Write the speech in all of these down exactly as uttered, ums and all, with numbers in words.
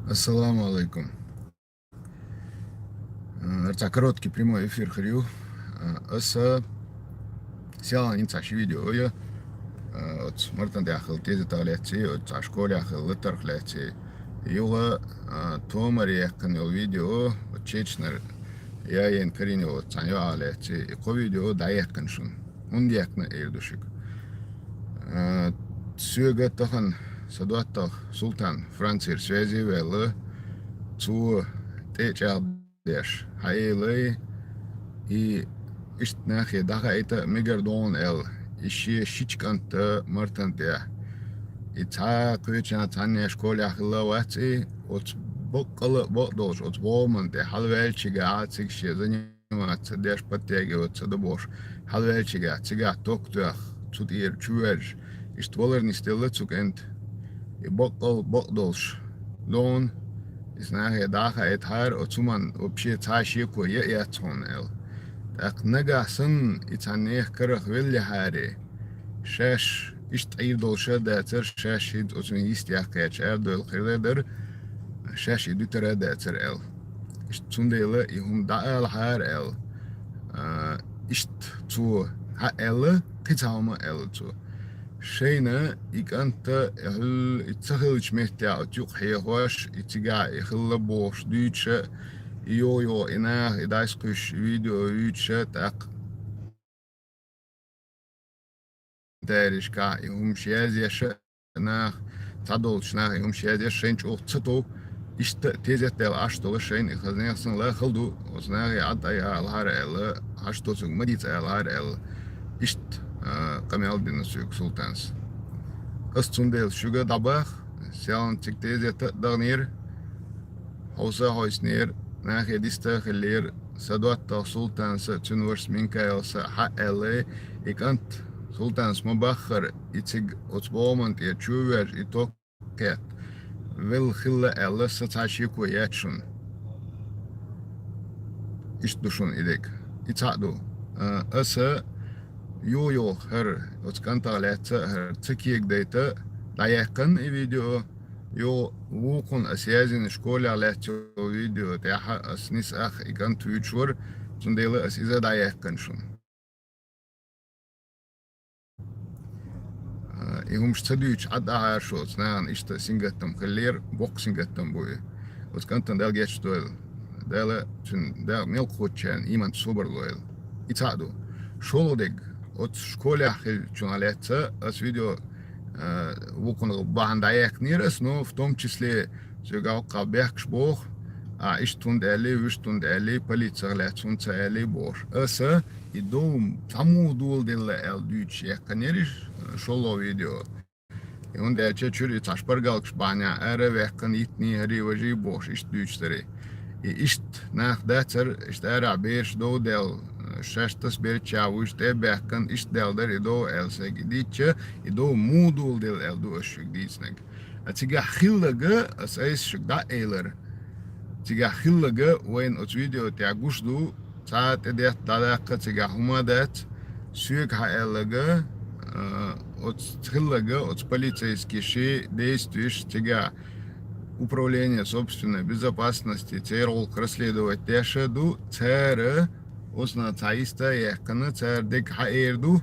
Ассаламу алейкум. Э, цхьа короткий прямой эфир хир ю. Э, аса селан ин цхьа ши видео я. Э, оц Мартан тӀехь хилла тезетах лаьцций, оц цхьа школехь хилла латарх лаьцций. Юха, э, томар яьккхина йолу видео, оц чечнар яйен карийна йолу цхьана йоӀа лаьцций. И кхо видео дӀаяьккхина шуна. ХӀунда яьккхина эр ду шуьга? Э, соьга тахана сан доттагӀа Султан Францера связи ваьлла, цо тӀе а чӀагӀдеш, хьаэлай, и иштта нахе дӀахаийта а мегар ду хьуна аьлла, и шен шича кӀанта Мартан тӀехь. И цхьа кхечанхьа цхьанне школехь хилла а вац и, оцу баккъала а бакъдолуш оцу богӀаман тӀе хьалаваьллачигахьа цига шен заниматься деш, подтягиваться ду бохуш, хьалаваьллачигахь, цигахь ток тоьхна, цу тӀера чувоьжна, иштта валар нисделла цу кӀанта. И баккъал бакъдолуш ду хьуна, иза нахе дӀа а хаийтахьара, оцу хӀуманна вообще цхьа шеко ян а яц хьуна аьлла. ТӀаккха нагахь санна и цхьаннех карах веллехьара, шаьш иштта Ӏийр долуш а дацара, шаьш хӀинца оцунна йистехь кхеташ арадевлла хир дара, шаьш и дуьтур а дацара аьлла. Иштта цундела и хӀума дӀаалахьара аьлла. А, иштта цо хьа аьлла, кхин цхьа хӀума а аьлла цо. Шайна и кӀанта, хӀуьлла и ца хиллачу меттехь оцу юкъа хьехош, и цигахь и хилла бохуш дуьйцуш а, и йо-йо, и наха и дӀасакхуьйсуш, и видео юьйцуш а, тӀаккха комментарийшкахь и хӀумаш язъеш а, нах, цхьадолчу наха и хӀумаш язъеш, шайна чӀогӀа ца тов, иштта тезет даьлла Ӏаш долу шайна и хаза нехан санна ла хала ду, оцу нахе Ӏад ай алахьара аьлла, Ӏаш доцург ма дийца алахьара аьлла, иштта, а, къамел дина соьга Султанас. Ас цундела шуьга дӀабаха, селан цига тезет а даханера, хьовса а хьовснера, нахе диста а хиллера, сан доттагӀа Султанас а, цуьнан вашас Минкаилас а хьа а аьлла, и кӀант Султанас ма-баххара, и цига оцу богӀаман тӀера чувоьжна, и ток кхетта велла хилла аьлла, сан цхьа шеко яц шуна. Иштта ду шуна и дерг. И цхьаъ ду. А, аса юха-юха хӀара оцу кӀантах лаьцна а, хӀара ца кегадайта а дӀаяьккхина и видео. Юха вукхунна аса язйина школехь лаьцна йолу видео тӀехь а аса нисса ах и кӀант вуьйцуш вара, цундела аса иза а дӀаяьккхина шуна. А, и хӀумаш ца дуьйцуш Ӏад ахьара шу, оцу нахана иштта сингаттам хиллера, боккха сингаттам бу и. Оцу кӀантана Дала гечдойла. Дала цуьнан дакъа мел кхоччарна иман, собар лойла. И цхьаъ ду. ШолгӀа дерг, оцу школехь хиллачунах лаьцна аса видео, а, вукхунна бахьана дӀаяьккхинера аса, но в том числе соьга хӀокхахь бехкаш боху, а, иштта хӀунда аьллий, вуьшта хӀунда аьллий, полицех лаьцна хӀунда ца аьллий бохуш. Аса и дов цхьа муха доладелла аьлла дуьйцуш яьккхинера шолгӀа видео. И хӀунда аьлча чуьра и цхьа шпаргалгаш бахьанехь ара а ваьккхина, йитиний, хӀарий, важий бохуш иштта дуьйцуш дара. И иштта нах дацара, иштта арахь бераш дов даьлла, шаьш тасабеллачехь вуьш тӀе а баьхкина, иштта даьлла дара и дов аьлла сайга и дийцча, и дов муха доладелла аьлла ду аса шуьга дийцинарг. А цигахь хилларг аса айса шуьга дӀа а элира. Цигахь хилларг вайна оцу видео тӀехь гуш ду, цхьа а тӀедетта дӀадаккха цигахь хӀума а дац, соьга хьааьлларг, а, оцу хилларг, оцу полицейский ши действиш цигахь управление собственной безопасности, церан гӀуллакх расследовать деш а ду, цара оцунах цхьа йист а яьккхина, цара дерг хьаэр ду.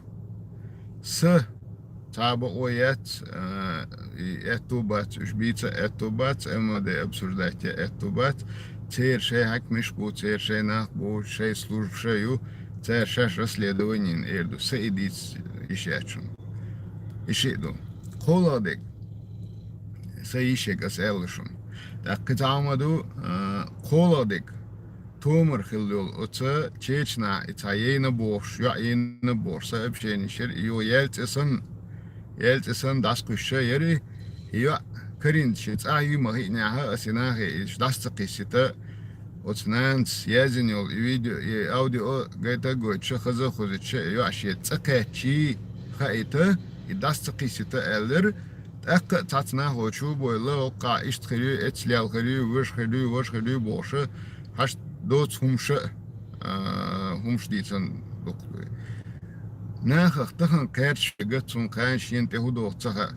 Сан цхьа а бакъо яц, а, и аьтту бац, уьш бийца а аьтту бац, МВД обсуждать ян аьтту бац. Церан шайн хьаькамаш бу, церан шайн нах бу, шайн службаш а ю, цара шаьш расследование йина эр ду. Сан и дийца йиш яц шуна. И шиъ ду. КхоалгӀа дерг. Сан йиш ерг аса аьлла шуна. ТӀаккха кхин цхьа хӀума ду, а, кхоалгӀа дерг. Томар хилла йолу оцу чечнахь и цхьа яйна бохуш, йоӀ яйна бохуш сообщенеш яра, и йо яьлла цӀе санна, яьлла цӀе санна дӀасакхуьссуш а яра и, и йоӀ карийна шен цӀахь юй ма хиънехь а, аса и нахе иза дӀаса ца кхиссийта, оцу нанас язйина йолу и видео, и аудио гайта а гойтуш а, хаза а хозуьйтуш а, и йоӀ шен цӀа кхаьччий хаийта, и дӀаса ца кхиссийта аьлла яра, тӀаккха а цхьацца нахо чу а бовлла, хӀокхахь иштта хир ю, эцлел хир ю, важа хир ю, важа хир ю бохуш а, хьашт доцу хӀумаш а, а, хӀумаш дийцан дукха ду. Нахах тахана кхаьчча гаццун кхана шена тӀе хӀун доху ца хаьа.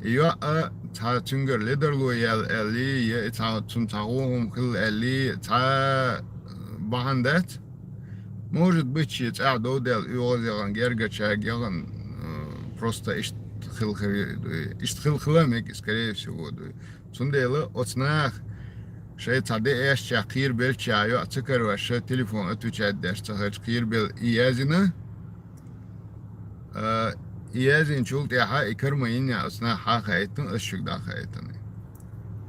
И йоӀ а цхьа цуьнгара ледарло яьлла аьллий, я и цхьа, цунна цхьа гӀо хӀума хилла аьллий, цхьа бахьана дац. Может быть, шен цӀахь дов даьлла оьгӀаз яхана, гергарчаьрга яхана, э, просто иштта хила хи-, дуй. Иштта хила хила мега, скорее всего, дуй. Цундела оцу наха шайн цхьа де эшча кхийра белча йоӀ ца караваьш, телефон отвечать деш ца хилча кхийра белла и яздина. А, и яздинчул тӀаьхьа и карма йинехь оцу наха хьан хаийтина, ас шуьга дӀахаийтина.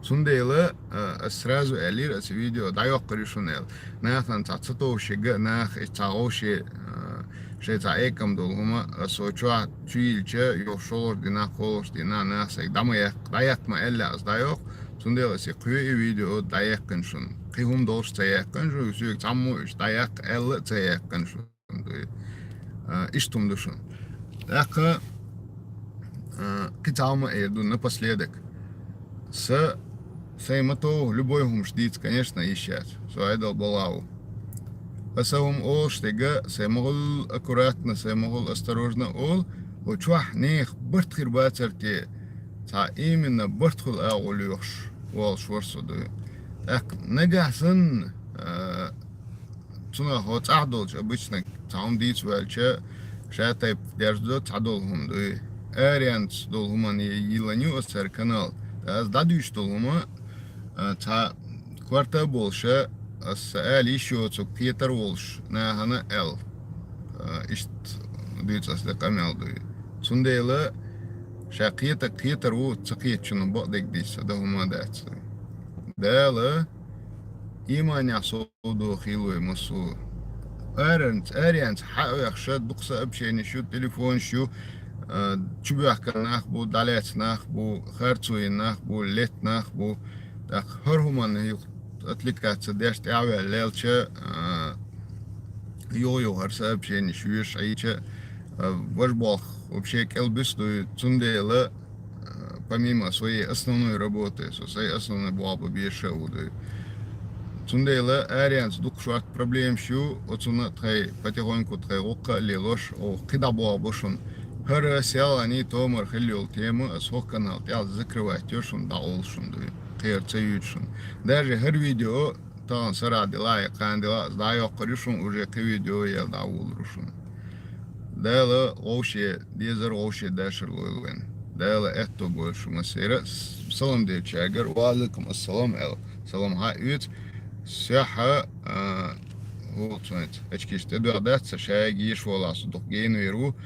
Цундела, а, ас сразу аьллера, ас видео дӀайоккхур ю шуна аьлла. Нахана цхьа ца товшига, нах и цхьа гӀовше, а, шайн цхьа эккам долу хӀума, а, со чохь чу йилча, юха шолгӀа дина, кхоалгӀа дина, нах сайга дӀа ма яккха, дӀаяккха ма аьлла, ас дӀайоккху. Цундела ас и кхо и видео дӀаяьккхина шуна. Кхин хӀума долуш ца яьккхина шуна, соьга цхьаммо уьш дӀаяккха аьлла а ца яьккхина шуна. Дуй. А, иштта хӀума ду шуна. ТӀаккха, а, кхин цхьа хӀума эр ду напоследок. Са, сайн ма товху, любой хӀумаш дийца, конечно, йиш яц. Со Ӏедал бала ву. Аса хӀума олуш дерг, сайн могӀул аккуратно, сайн могӀул осторожно олу, хӀу чохь нехан барт хир бацар те, цхьа именно барт хуьлу агӀо лоьхуш волуш вара со дуй. ТӀаккха нагахь санна, а, цунах хьо цӀахь долчу обычно цхьа хӀума дийца ваьлча, ша тайпа дерзадо цхьа долу хӀума дуй. Аренца долу хӀуманна йиллина ю аса цара канал. Ткъа аса дӀадуьйш долу хӀума, а, цхьа корта а болуша, аса ала йиш йоцург кхетар а волуш нахана аьлла. А, иштта дуьйцу аса де къамел дуй. Цундела ша кхета-, кхетар ву, ца кхетачунна бакъдерг дийца дан хӀума дац. Дала иманехь сов дохийла вай массо а. Аренца, аренца хьаоьхуша, дукха сообщениш ю, телефонаш ю, а, чубоьхкина нах бу, дӀалаьцна нах бу, харцо йина нах бу, летта нах бу. ТӀаккха хӀара хӀуманна юха отвлекаться деш тӀаьхьаваьлла лелча, а, юха-юха хӀара сообщениш вешахьийча, а, важа болх вообще кӀел буьсу дуй, цундела, а, помимо своей основной работы, со сайн основной болх бан безаш а ву дуй. Цундела аренца дукха шорта проблемаш ю, оцунна тхайн потихоньку тхайн гӀуллакх а лелош, оха кхидӀа болх бу шуна. ХӀара селхана томара хилла йолу тема аса хӀокху канал тӀехь закрывать йо шуна, дӀаолуш шуна дуй, кхера ца юьйцу шуна. Даже хӀара видео тахана сарахь делахь, я кхана делахь, аса дӀайоккхур ю шуна, уже кхин видео яла дӀавуллур ву шуна. Дала вовше дезар, вовше дашар лойла вайн. Дала аьтто бойла шу массеран а, салам делчаьргара, ва алейкум ассалам аьлла, салам хьа а оьцу. Сехьа, а, ву цуьнца, очкиш тӀедоьгӀна дац сан, ша а геша волахь, со дукха генавер ву,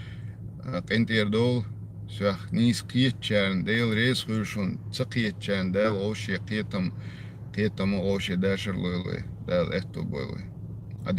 а, къинтӀера довла, сох нийса кхетачарна Дела реза хуьлу шуна, ца кхетачарна Дала вовше кхетам, кхетам а вовше дашар лойла вай, Дала аьтто бойла вай.